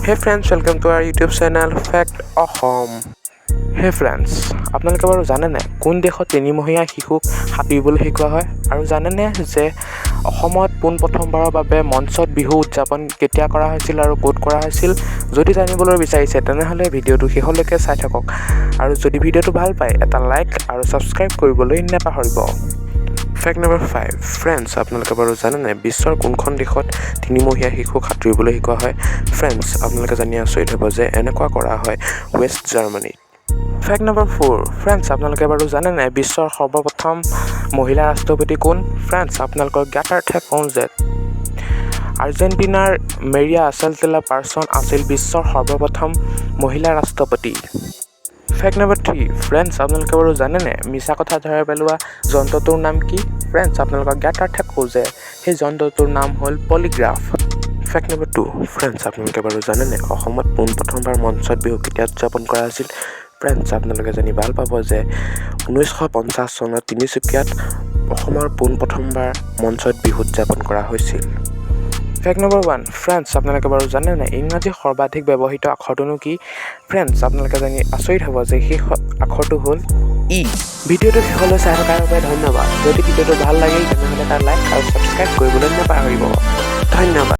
Hey friends, welcome to our YouTube channel Fact Assam. Hey friends, আপোনালোকে বাৰু জানেনে কোন দেশত 3 মহীয়া শিশুক সাঁতুৰিবলৈ শিকোৱা হয়? আৰু জানেনে যে অসমত পোনপ্ৰথমবাৰৰ বাবে মঞ্চত বিহু উদযাপন কেতিয়া কৰা হৈছিল আৰু ক'ত কৰা হৈছিল? যদি জানিবলৈ বিচাৰিছে, তেনেহ'লে ভিডিঅ'টো শেষলৈকে চাই থাকক আৰু যদি ভিডিঅ'টো ভাল পায়, এটা লাইক আৰু ছাবস্ক্ৰাইব কৰিবলৈ নাপাহৰিব। Fact number 5. Friends, আপোনালোকে বাৰু জানেনে বিশ্বৰ কোনখন দেশত 3 মহীয়া শিশুক সাঁতুৰিবলৈ শিকোৱা হয়? ফ্ৰেণ্ডছ, আপোনালোকে জানি আচৰিত হ'ব যে এনেকুৱা কৰা হয় ৱেষ্ট জাৰ্মানীত। Fact number 4. Friends, আপোনালোকে বাৰু জানেনে বিশ্বৰ সৰ্বপ্ৰথম মহিলা ৰাষ্ট্ৰপতি কোন? ফ্ৰেণ্ডছ, আপোনালোকৰ জ্ঞাতাৰ্থে কওঁ যে আৰ্জেণ্টিনাৰ মেৰিয়া আলছেলা পাৰন আছিল বিশ্বৰ সৰ্বপ্ৰথম মহিলা ৰাষ্ট্ৰপতি। Fact number 3. Friends, আপোনালোকে বাৰু জানেনে মিছা কথা ধৰা পেলোৱা যন্ত্ৰটোৰ নাম কি? ফ্ৰেণ্ডছ, আপোনালোকৰ জ্ঞাতাৰ্থে কওঁ যে সেই যন্ত্ৰটোৰ নাম হ'ল পলিগ্ৰাফ। Fact number 2. Friends, আপোনালোকে বাৰু জানেনে অসমত পোনপ্ৰথমবাৰ মঞ্চত বিহু কেতিয়া উদযাপন কৰা হৈছিল? ফ্ৰেণ্ডছ, আপোনালোকে জানি ভাল পাব যে 1950 চনত তিনিচুকীয়াত অসমৰ পোনপ্ৰথমবাৰ মঞ্চত বিহু উদযাপন কৰা হৈছিল। Fact number 1. Friends, আপোনালোকে বাৰু জানেনে ইংৰাজী সৰ্বাধিক ব্যৱহৃত আখৰটোনো কি? ফ্ৰেণ্ডছ, আপোনালোকে জানি আচৰিত হ'ব যে সেই আখৰটো হ'ল ই। ভিডিঅ'টো শেষলৈ চাই থকাৰ বাবে ধন্যবাদ। যদি ভিডিঅ'টো ভাল লাগিল, তেনেহ'লে এটা লাইক আৰু ছাবস্ক্ৰাইব কৰিবলৈ নাপাহৰিব। ধন্যবাদ।